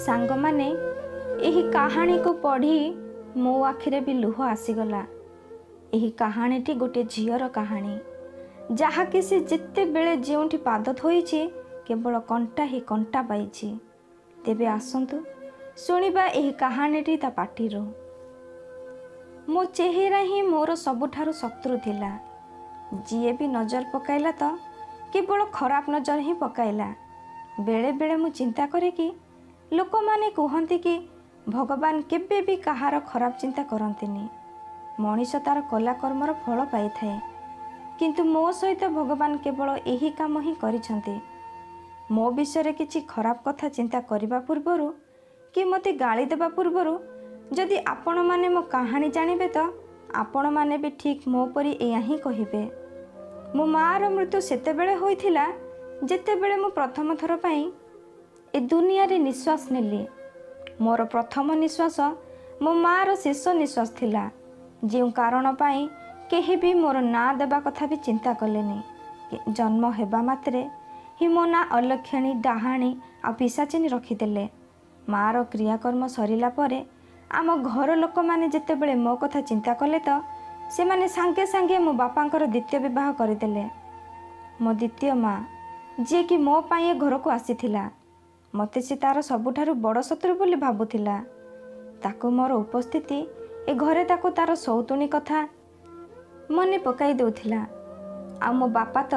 ସାଙ୍ଗମାନେ, ଏହି କାହାଣୀକୁ ପଢ଼ି ମୋ ଆଖିରେ ବି ଲୁହ ଆସିଗଲା। ଏହି କାହାଣୀଟି ଗୋଟିଏ ଝିଅର କାହାଣୀ, ଯାହାକି ସେ ଯେତେବେଳେ ଯେଉଁଠି ପାଦ ଥୋଇଛି, କେବଳ କଣ୍ଟା ହିଁ କଣ୍ଟା ପାଇଛି। ତେବେ ଆସନ୍ତୁ ଶୁଣିବା ଏହି କାହାଣୀଟି ତା ପାଟିରୁ। ମୋ ଚେହେରା ହିଁ ମୋର ସବୁଠାରୁ ଶତ୍ରୁ ଥିଲା। ଯିଏ ବି ନଜର ପକାଇଲା ତ କେବଳ ଖରାପ ନଜର ହିଁ ପକାଇଲା। ବେଳେବେଳେ ମୁଁ ଚିନ୍ତା କରେ କି ଲୋକମାନେ କୁହନ୍ତି କି ଭଗବାନ କେବେ ବି କାହାର ଖରାପ ଚିନ୍ତା କରନ୍ତିନି, ମଣିଷ ତାର କଲା କର୍ମର ଫଳ ପାଇଥାଏ। କିନ୍ତୁ ମୋ ସହିତ ଭଗବାନ କେବଳ ଏହି କାମ ହିଁ କରିଛନ୍ତି। ମୋ ବିଷୟରେ କିଛି ଖରାପ କଥା ଚିନ୍ତା କରିବା ପୂର୍ବରୁ କି ମୋତେ ଗାଳି ଦେବା ପୂର୍ବରୁ ଯଦି ଆପଣମାନେ ମୋ କାହାଣୀ ଜାଣିବେ ତ ଆପଣମାନେ ବି ଠିକ୍ ମୋ ପରି ଏଇଆ ହିଁ କହିବେ। ମୋ ମାଆର ମୃତ୍ୟୁ ସେତେବେଳେ ହୋଇଥିଲା, ଯେତେବେଳେ ମୁଁ ପ୍ରଥମ ଥର ପାଇଁ ଏ ଦୁନିଆରେ ନିଶ୍ୱାସ ନେଲି। ମୋର ପ୍ରଥମ ନିଶ୍ୱାସ ମୋ ମାଆର ଶେଷ ନିଶ୍ୱାସ ଥିଲା, ଯେଉଁ କାରଣ ପାଇଁ କେହି ବି ମୋର ନାଁ ଦେବା କଥା ବି ଚିନ୍ତା କଲେନି। ଜନ୍ମ ହେବା ମାତ୍ରେ ହିଁ ମୋ ନାଁ ଅଲକ୍ଷଣୀ, ଡାହାଣୀ ଆଉ ପିଶାଚିନୀ ରଖିଦେଲେ। ମାଆର କ୍ରିୟାକର୍ମ ସରିଲା ପରେ ଆମ ଘର ଲୋକମାନେ ଯେତେବେଳେ ମୋ କଥା ଚିନ୍ତା କଲେ ତ ସେମାନେ ସାଙ୍ଗେ ସାଙ୍ଗେ ମୋ ବାପାଙ୍କର ଦ୍ୱିତୀୟ ବିବାହ କରିଦେଲେ। ମୋ ଦ୍ୱିତୀୟ ମା, ଯିଏକି ମୋ ପାଇଁ ଏ ଘରକୁ ଆସିଥିଲା, ମୋତେ ସେ ତା'ର ସବୁଠାରୁ ବଡ଼ ଶତ୍ରୁ ବୋଲି ଭାବୁଥିଲା। ତାକୁ ମୋର ଉପସ୍ଥିତି ଏ ଘରେ ତାକୁ ତା'ର ସଉତୁଣୀ କଥା ମନେ ପକାଇ ଦେଉଥିଲା। ଆଉ ମୋ ବାପା ତ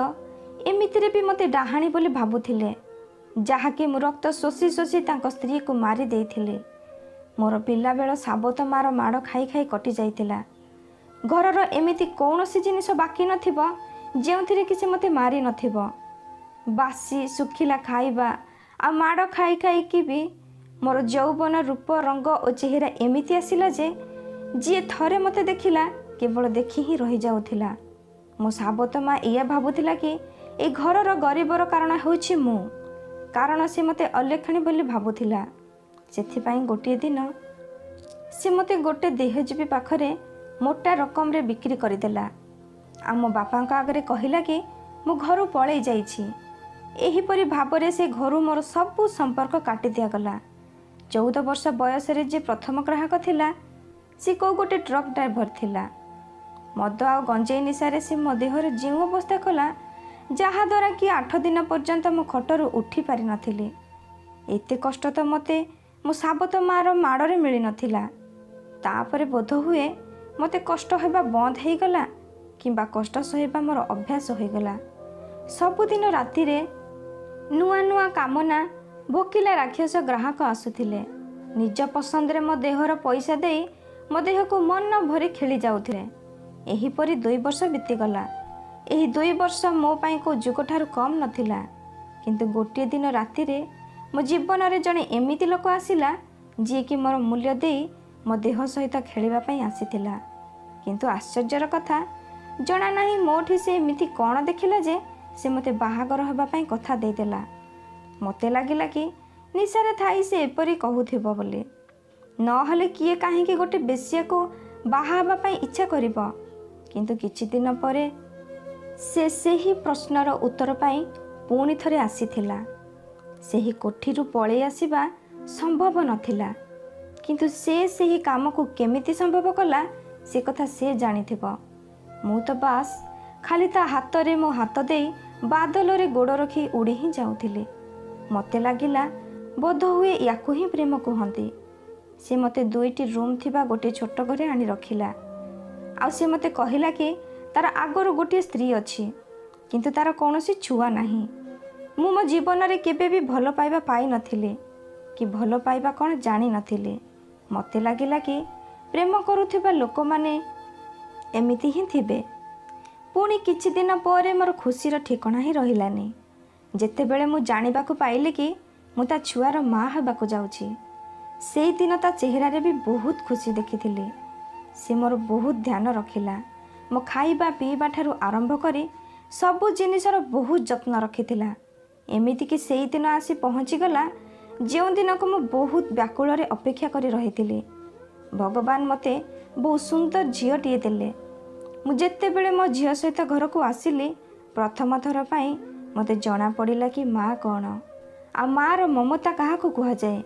ଏମିତିରେ ବି ମୋତେ ଡାହାଣୀ ବୋଲି ଭାବୁଥିଲେ, ଯାହାକି ମୁଁ ରକ୍ତ ଶୋଷି ଶୋଷି ତାଙ୍କ ସ୍ତ୍ରୀକୁ ମାରି ଦେଇଥିଲି। ମୋର ପିଲାବେଳ ସାବତ ମାର ମାଡ଼ ଖାଇ ଖାଇ କଟି ଯାଇଥିଲା। ଘରର ଏମିତି କୌଣସି ଜିନିଷ ବାକି ନଥିବ, ଯେଉଁଥିରେ କି ସେ ମୋତେ ମାରି ନଥିବ। ବାସି ଶୁଖିଲା ଖାଇବା ଆଉ ମାଡ଼ ଖାଇ ଖାଇକି ବି ମୋର ଯୌବନ, ରୂପ, ରଙ୍ଗ ଓ ଚେହେରା ଏମିତି ଆସିଲା ଯେ ଯିଏ ଥରେ ମୋତେ ଦେଖିଲା, କେବଳ ଦେଖି ହିଁ ରହିଯାଉଥିଲା। ମୋ ସାବତ ମା ଏଇଆ ଭାବୁଥିଲା କି ଏ ଘରର ଗରିବର କାରଣ ହେଉଛି ମୁଁ, କାରଣ ସେ ମୋତେ ଅଲକ୍ଷଣୀ ବୋଲି ଭାବୁଥିଲା। ସେଥିପାଇଁ ଗୋଟିଏ ଦିନ ସେ ମୋତେ ଗୋଟେ ଦେହଜୀବୀ ପାଖରେ ମୋଟା ରକମରେ ବିକ୍ରି କରିଦେଲା ଆଉ ମୋ ବାପାଙ୍କ ଆଗରେ କହିଲା କି ମୁଁ ଘରୁ ପଳେଇ ଯାଇଛି। ଏହିପରି ଭାବରେ ସେ ଘରୁ ମୋର ସବୁ ସମ୍ପର୍କ କାଟି ଦିଆଗଲା। 14 ବର୍ଷ ବୟସରେ ଯିଏ ପ୍ରଥମ ଗ୍ରାହକ ଥିଲା, ସେ କେଉଁ ଗୋଟେ ଟ୍ରକ୍ ଡ୍ରାଇଭର ଥିଲା। ମଦ ଆଉ ଗଞ୍ଜେଇ ନିଶାରେ ସେ ମୋ ଦେହରେ ଯେଉଁ ଅବସ୍ଥା କଲା, ଯାହାଦ୍ୱାରା କି 8 ଦିନ ପର୍ଯ୍ୟନ୍ତ ମୁଁ ଖଟରୁ ଉଠି ପାରିନଥିଲି। ଏତେ କଷ୍ଟ ତ ମୋତେ ମୋ ସାବତ ମାଆର ମାଡ଼ରେ ମିଳିନଥିଲା। ତାପରେ ବୋଧହୁଏ ମୋତେ କଷ୍ଟ ହେବା ବନ୍ଦ ହେଇଗଲା କିମ୍ବା କଷ୍ଟ ସହିବା ମୋର ଅଭ୍ୟାସ ହୋଇଗଲା। ସବୁଦିନ ରାତିରେ ନୂଆ ନୂଆ କାମନା ଭୋକିଲା ରାକ୍ଷସ ଗ୍ରାହକ ଆସୁଥିଲେ। ନିଜ ପସନ୍ଦରେ ମୋ ଦେହର ପଇସା ଦେଇ ମୋ ଦେହକୁ ମନ ଭରି ଖେଳି ଯାଉଥିଲେ। ଏହିପରି 2 ବର୍ଷ ବିତିଗଲା। ଏହି 2 ବର୍ଷ ମୋ ପାଇଁ କେଉଁ ଯୁଗଠାରୁ କମ୍ ନଥିଲା। କିନ୍ତୁ ଗୋଟିଏ ଦିନ ରାତିରେ ମୋ ଜୀବନରେ ଜଣେ ଏମିତି ଲୋକ ଆସିଲା, ଯିଏକି ମୋର ମୂଲ୍ୟ ଦେଇ ମୋ ଦେହ ସହିତ ଖେଳିବା ପାଇଁ ଆସିଥିଲା। କିନ୍ତୁ ଆଶ୍ଚର୍ଯ୍ୟର କଥା, ଜଣା ନାହିଁ ମୋଠି ସେ ଏମିତି କ'ଣ ଦେଖିଲା ଯେ ସେ ମୋତେ ବାହାଘର ହେବା ପାଇଁ କଥା ଦେଇଦେଲା। ମୋତେ ଲାଗିଲା କି ନିଶାରେ ଥାଇ ସେ ଏପରି କହୁଥିବ ବୋଲି, ନହେଲେ କିଏ କାହିଁକି ଗୋଟେ ବେଶ୍ୟାକୁ ବାହା ହେବା ପାଇଁ ଇଚ୍ଛା କରିବ? କିନ୍ତୁ କିଛି ଦିନ ପରେ ସେ ସେହି ପ୍ରଶ୍ନର ଉତ୍ତର ପାଇଁ ପୁଣି ଥରେ ଆସିଥିଲା। ସେହି କୋଠିରୁ ପଳେଇ ଆସିବା ସମ୍ଭବ ନଥିଲା, କିନ୍ତୁ ସେ ସେହି କାମକୁ କେମିତି ସମ୍ଭବ କଲା, ସେ କଥା ସେ ଜାଣିଥିବ। ମୁଁ ତ ବାସ୍ ଖାଲି ତା ହାତରେ ମୋ ହାତ ଦେଇ ବାଦଲରେ ଗୋଡ଼ ରଖି ଉଡ଼ି ହିଁ ଯାଉଥିଲି। ମୋତେ ଲାଗିଲା ବୋଧହୁଏ ୟାକୁ ହିଁ ପ୍ରେମ କୁହନ୍ତି। ସେ ମୋତେ ଦୁଇଟି ରୁମ୍ ଥିବା ଗୋଟିଏ ଛୋଟ ଘରେ ଆଣି ରଖିଲା ଆଉ ସେ ମୋତେ କହିଲା କି ତାର ଆଗରୁ ଗୋଟିଏ ସ୍ତ୍ରୀ ଅଛି, କିନ୍ତୁ ତାର କୌଣସି ଛୁଆ ନାହିଁ। ମୁଁ ମୋ ଜୀବନରେ କେବେ ବି ଭଲ ପାଇବା ପାଇନଥିଲି କି ଭଲ ପାଇବା କ'ଣ ଜାଣିନଥିଲି। ମୋତେ ଲାଗିଲା କି ପ୍ରେମ କରୁଥିବା ଲୋକମାନେ ଏମିତି ହିଁ ଥିବେ। ପୁଣି କିଛି ଦିନ ପରେ ମୋର ଖୁସିର ଠିକଣା ହିଁ ରହିଲାନି, ଯେତେବେଳେ ମୁଁ ଜାଣିବାକୁ ପାଇଲି କି ମୁଁ ତା ଛୁଆର ମା ହେବାକୁ ଯାଉଛି। ସେଇଦିନ ତା ଚେହେରାରେ ବି ବହୁତ ଖୁସି ଦେଖିଥିଲି। ସେ ମୋର ବହୁତ ଧ୍ୟାନ ରଖିଲା। ମୋ ଖାଇବା ପିଇବା ଠାରୁ ଆରମ୍ଭ କରି ସବୁ ଜିନିଷର ବହୁତ ଯତ୍ନ ରଖିଥିଲା। ଏମିତିକି ସେଇଦିନ ଆସି ପହଞ୍ଚିଗଲା, ଯେଉଁ ଦିନକୁ ମୁଁ ବହୁତ ବ୍ୟାକୁଳରେ ଅପେକ୍ଷା କରି ରହିଥିଲି। ଭଗବାନ ମୋତେ ବହୁତ ସୁନ୍ଦର ଝିଅଟିଏ ଦେଲେ। ମୁଁ ଯେତେବେଳେ ମୋ ଝିଅ ସହିତ ଘରକୁ ଆସିଲି, ପ୍ରଥମ ଥର ପାଇଁ ମୋତେ ଜଣାପଡ଼ିଲା କି ମା କ'ଣ ଆଉ ମାଆର ମମତା କାହାକୁ କୁହାଯାଏ।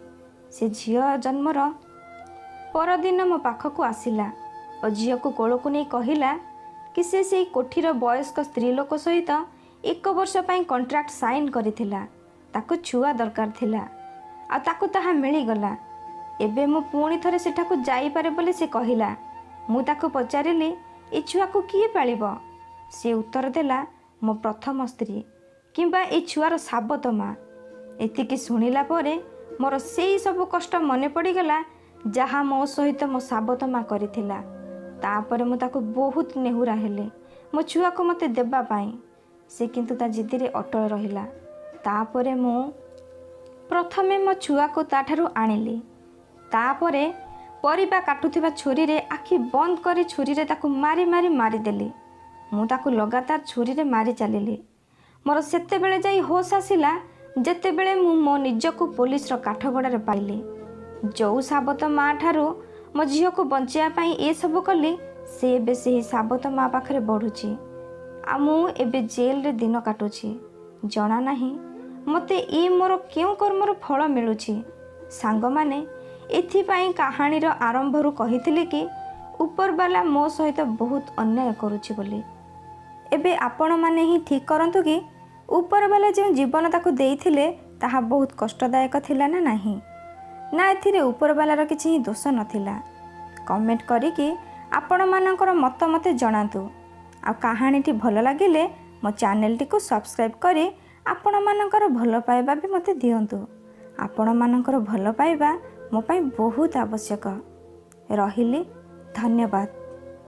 ସେ ଝିଅ ଜନ୍ମର ପରଦିନ ମୋ ପାଖକୁ ଆସିଲା ଓ ଝିଅକୁ କୋଳକୁ ନେଇ କହିଲା କି ସେ ସେଇ କୋଠିର ବୟସ୍କ ସ୍ତ୍ରୀ ଲୋକ ସହିତ 1 ବର୍ଷ ପାଇଁ କଣ୍ଟ୍ରାକ୍ଟ ସାଇନ୍ କରିଥିଲା। ତାକୁ ଛୁଆ ଦରକାର ଥିଲା ଆଉ ତାକୁ ତାହା ମିଳିଗଲା। ଏବେ ମୁଁ ପୁଣି ଥରେ ସେଠାକୁ ଯାଇପାରେ ବୋଲି ସେ କହିଲା। ମୁଁ ତାକୁ ପଚାରିଲି, ଏ ଛୁଆକୁ କିଏ ପାଳିବ? ସେ ଉତ୍ତର ଦେଲା, ମୋ ପ୍ରଥମ ସ୍ତ୍ରୀ କିମ୍ବା ଏ ଛୁଆର ସାବତ ମା। ଏତିକି ଶୁଣିଲା ପରେ ମୋର ସେଇ ସବୁ କଷ୍ଟ ମନେ ପଡ଼ିଗଲା ଯାହା ମୋ ସହିତ ମୋ ସାବତ ମା କରିଥିଲା। ତାପରେ ମୁଁ ତାକୁ ବହୁତ ନେହୁରା ହେଲି ମୋ ଛୁଆକୁ ମୋତେ ଦେବା ପାଇଁ। ସେ କିନ୍ତୁ ତା ଜିଦିରେ ଅଟଳ ରହିଲା। ତାପରେ ମୁଁ ପ୍ରଥମେ ମୋ ଛୁଆକୁ ତାଠାରୁ ଆଣିଲି। ତାପରେ ପରିବା କାଟୁଥିବା ଛୁରୀରେ ଆଖି ବନ୍ଦ କରି ଛୁରୀରେ ତାକୁ ମାରି ମାରି ମାରିଦେଲି। ମୁଁ ତାକୁ ଲଗାତାର ଛୁରୀରେ ମାରି ଚାଲିଲି। ମୋର ସେତେବେଳେ ଯାଇ ହୋସ୍ ଆସିଲା ଯେତେବେଳେ ମୁଁ ମୋ ନିଜକୁ ପୋଲିସର କାଠଗଡ଼ାରେ ପାଇଲି। ଯେଉଁ ସାବତ ମା ଠାରୁ ମୋ ଝିଅକୁ ବଞ୍ଚାଇବା ପାଇଁ ଏସବୁ କଲି, ସେ ଏବେ ସେହି ସାବତ ମା ପାଖରେ ବଢ଼ୁଛି ଆଉ ମୁଁ ଏବେ ଜେଲରେ ଦିନ କାଟୁଛି। ଜଣା ନାହିଁ ମୋତେ ଏ ମୋର କେଉଁ କର୍ମର ଫଳ ମିଳୁଛି। ସାଙ୍ଗମାନେ, ଏଥିପାଇଁ କାହାଣୀର ଆରମ୍ଭରୁ କହିଥିଲି କି ଉପରବାଲା ମୋ ସହିତ ବହୁତ ଅନ୍ୟାୟ କରୁଛି ବୋଲି। ଏବେ ଆପଣମାନେ ହିଁ ଠିକ୍ କରନ୍ତୁ କି ଉପରବାଲା ଯେଉଁ ଜୀବନ ତାକୁ ଦେଇଥିଲେ ତାହା ବହୁତ କଷ୍ଟଦାୟକ ଥିଲା ନା ନାହିଁ, ନା ଏଥିରେ ଉପରବାଲାର କିଛି ହିଁ ଦୋଷ ନଥିଲା। କମେଣ୍ଟ କରିକି ଆପଣମାନଙ୍କର ମତ ମୋତେ ଜଣାନ୍ତୁ। ଆଉ କାହାଣୀଟି ଭଲ ଲାଗିଲେ ମୋ ଚ୍ୟାନେଲଟିକୁ ସବସ୍କ୍ରାଇବ୍ କରି ଆପଣମାନଙ୍କର ଭଲ ପାଇବା ବି ମୋତେ ଦିଅନ୍ତୁ। ଆପଣମାନଙ୍କର ଭଲ ପାଇବା ମୋ ପାଇଁ ବହୁତ ଆବଶ୍ୟକ। ରହିଲି, ଧନ୍ୟବାଦ।